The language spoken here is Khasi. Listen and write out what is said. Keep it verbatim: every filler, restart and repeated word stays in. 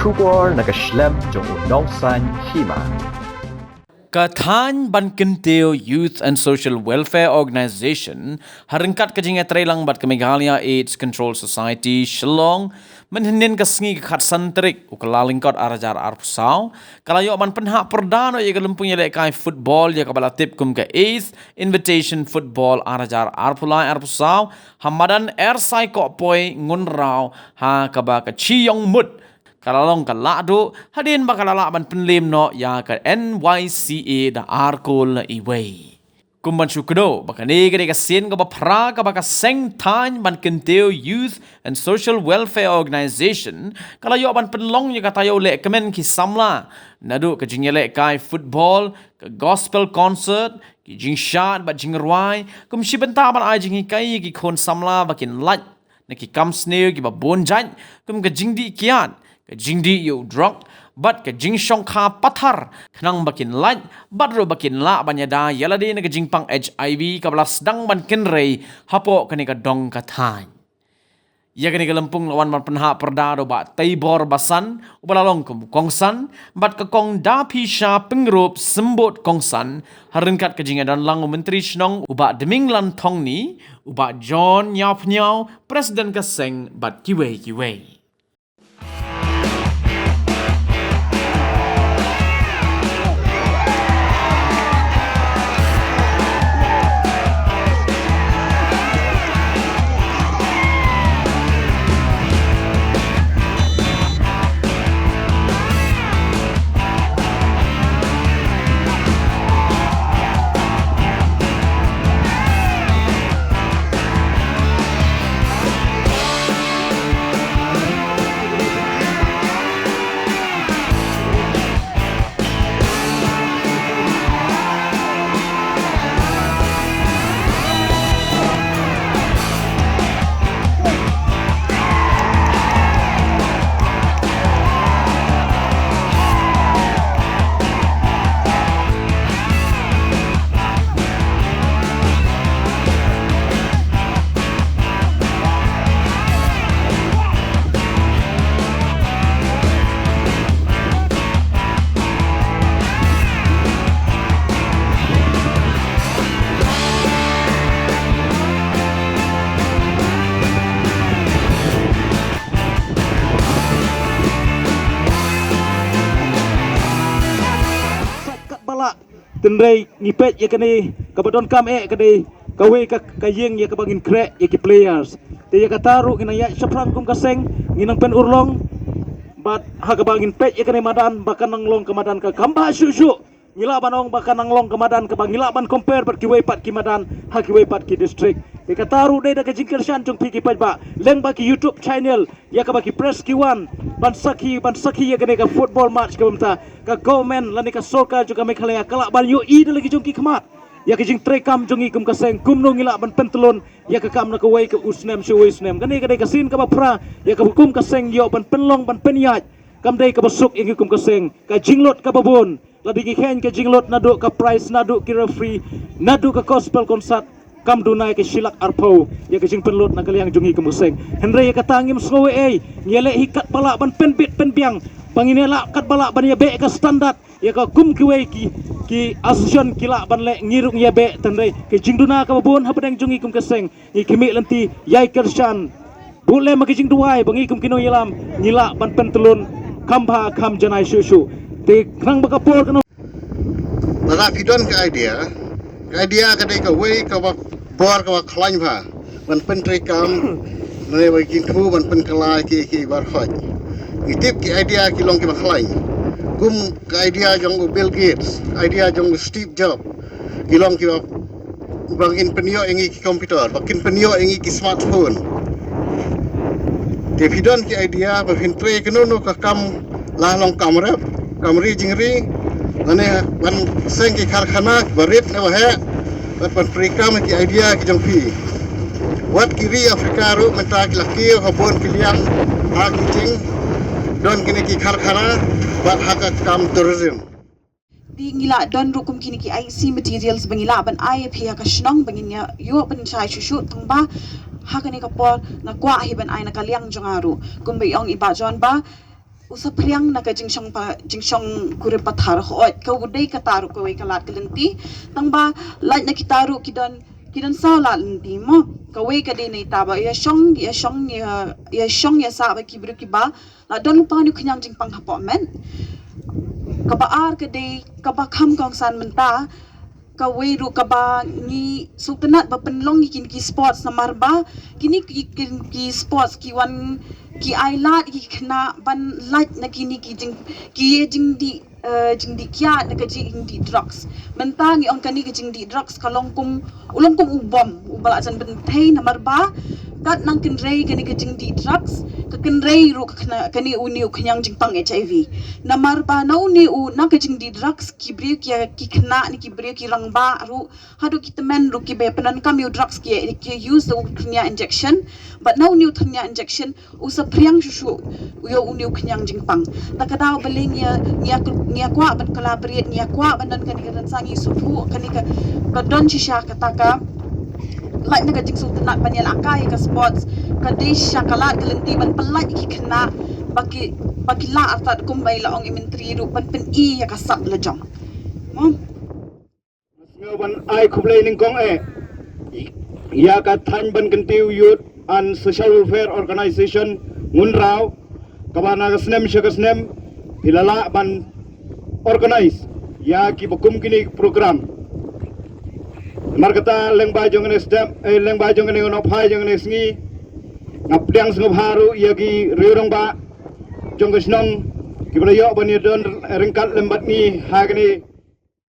Khubor na ka shlem jong u nongsan hima. Ka thaiñ ban kyntiew Youth and Social Welfare Organization, ha ryngkat ka jingïatreilang bad ka Meghalaya AIDS Control Society, Shillong, mynhynnin ka sngi ka khatsan tarik u Kyllalyngkot ar hajar arphew saw, ka la ïoh ban pynhap pyrda noh ïa ka lympung ïalehkai football ïa kaba la tip kum ka Eighth Invitation Football ar hajar arphew lai arphew saw, ha madan Ersai Kokpoi Ngunraw, ha kaba ka Chi Yong Mut ka la long ka lahduh, hadien ba ka la lah ban pynlem noh ïa ka N Y C A da ar kol la iwei. Kum ban shu kdew ba kane ka dei ka sien kaba phra kaba ka seng thaiñ ban kyntiew Youth and Social Welfare Organization ka la ïoh ban pynlong ïa ka taïew lehkmen ki samla, naduh ka jingïalehkai football, ka gospel concert, ki jingshad bad jingrwai, kum shi bynta ban ai jinghikai ïa ki khun samla ba kin lait na ki kam sniew kiba bun jait, kum ka jingdih kiad, ka jingdih ïa u drok, bad ka jingshongkha pathar, khnang ba kin lait, bad ruh ba kin lah ban ïada ïa lade na ka jingpang H I V kaba la sdang ban kynrei hapoh kane ka dong ka thaiñ. Ïa kane ka lympung la wan ban pynhap pyrda da u Bah Teibor Basan, uba la long kum u kongsan, bad ka Kong Daphisha Pyngrope Symbud kongsan, ha ryngkat ka jingïadonlang u Myntri Shnong u Bah Dminglan Thongni, u Bah John Ïawphniaw, President ka seng bad kiwei kiwei. Katba lah, tynrai ngi peit ïa kane, kaba donkam eh ka dei kawei ka, ka ïing ïa kaba ngin khreh ïa ki players. Te ïa kata ruh ngi nang ïaid shaphrang kum ka seng, ngi nang pynurlong bad ha kaba ngin peit ïa kane madan ba kan nang long ka madan ka kham bha shuh shuh. Ngi lah ban ong ba kan nang long ka madan kaba ngi lah ban compare bad kiwei pat ki madan ha kiwei pat ki district. Te kata ruh dei da ka jingkyrshan jong phi ki paidbah, leng ba ki YouTube channel ïa kaba ki press ki wan ban sakhi, ban sakhi ïa kane ka football match kaba mynta ka government lane ka sorkar jong ka Meghalaya ka lah ban ïohi da la ki jong ki khmat ïa ka jingtrei kam jong ngi kum ka seng, kumno ngi lah ban pyntlun ïa ka kam na kawei ka u snem sha uwei u snem. Kane ka dei ka sien kaba phra ïa kaba kum ka seng ïoh ban pynlong ban pynïaid. Kam dei kaba suk ïa ngi kum ka seng, ka jinglut kaba bun. Lada ngi kheiñ ka jinglut naduh ka prize, naduh ki referee, naduh ka gospel concert, kam duna ïa ka shi lak arphew ïa ka jingpynlut na ka liang jong ngi kum ka seng. Hynrei ïa kata ngim sngew ei ei, ngi ïaleh hi katba lah ban pynbit pynbiang, ba ngin ïaleh katba lah ban ïabeh ka standard ïa ka kum kiwei ki, ki association ki lah ban leh, ngi ruh ngi ïabeh. Hynrei ka jingduna kaba bun hapdeng jong ngi kum ka seng, ngi khmih lynti ïai kyrshan. Bun lem ka jingduwai ba ngi kum ki nongïalam ngi lah ban pyntlun kham bha kham janai shuh shuh. Te khnang ba ka por ka nong Lada phi don ka idea, ka idea ka dei kawei kaba bor kaba khlaiñ bha ban pyntrei kam, ne ba kin thmu ban pynkylla ki ki bar khot. Ngi tip ki idea ki long kiba khlaiñ. Kum ka idea jong u Bill Gates, idea jong u Steve Jobs, ki long kiba ba kin pynïoh ïa ngi ki computer, ba kin pynïoh ïa ngi ki smartphone. Te phi don ki idea ba phin trei kano kano ka kam, la long kam rep, kam ri jingri, lane ban seng ki karkhana ba rit ne ba heh, bad ban trei kam ki idea ki jong phi. Wat ki ri Africa ruh mynta ki la kiew ha bun ki liang ha ki jingdon kine ki karkhana bad ha ka kam tourism. Te ngi la don ruh kum kine ki I C materials ba ngi lah ban ai ïa phi ha ka shnong ba ngin ïa ïoh pynshai shuh shuh, tang ba ha kane ka por nga kwah hi ban ai na ka liang jong nga ruh. Kumba i ong i Bah John ba U saphriang na ka jingshong pa, jingshong kurim pathar hooid, ka u dei kata ruh kawei ka lad ka lynti. Tang ba lait na kita ruh ki don, ki don saw lad lynti mo. Kawei ka dei na ita ba ïa shong, ïa shong, ïa, ïa shong ïa sah ba ki briew kiba la don lypa u khñiang jingpang hapoh met. Kaba ar ka dei kaba kham kongsan mynta, kawei ruh kaba ngi sngewtynnat ba pynlong ïa kine ki sports namar ba kine ki, ki, ki sports ki wan ki ai lad ïa ki khynnah ban lait na kine ki jing, ki jingdih, eh, jingdih kiad, na ka jingdih drugs. Mynta ngi ong kane ka jingdih drugs ka long kum, u long kum u bom uba la jan bynthei namar ba kat nang kynrei kane ka jingdih drugs ka kynrei ruh ka khynnah, kane une u khñiang jingpang H I V. Namar ba na une u, na ka jingdih drugs ki briew ki, ki khynnah ne ki briew ki rangbah ruh, haduh ki tymmen ruh kiba pyndonkam ïa u drugs ki, ki use da u thyrnia injection. Bad na une u thyrnia injection u saphriang shuh shuh ïa une u khñiang jingpang. Ta ka daw ba leh ngi ïa, ngi ïa, ngi ïa kwah ban collaborate, ngi ïa kwah ban don kane ka rynsan, ngi sngewthuh kane ka, ka don shisha kata ka lait na ka jingsngewtynnat ban ïalehkai ïa ka sports. Ka dei shisha ka lad ka lynti ban pynlait ïa ki khynnah ba ki, ba ki lah artat kumba i la ong i Myntri ruh ban pyni ïa ka sap la jong. Mo? Nga sngewbha ban ai khublei nyngkong eh ïa ka thaiñ ban kyntiew Youth and Social Welfare Organization Ngunraw, kaba na ka snem sha ka snem phi la lah ban organize ïa kiba kum kine ki program. Namar kata lyngba jong kane step, eh, lyngba jong kane nongphai jong kane sngi, nga pdiang sngewbha ruh ïa ki riew rangbah jong ka shnong kiba la ïoh ban ïadon ryngkat lem bad ngi ha kane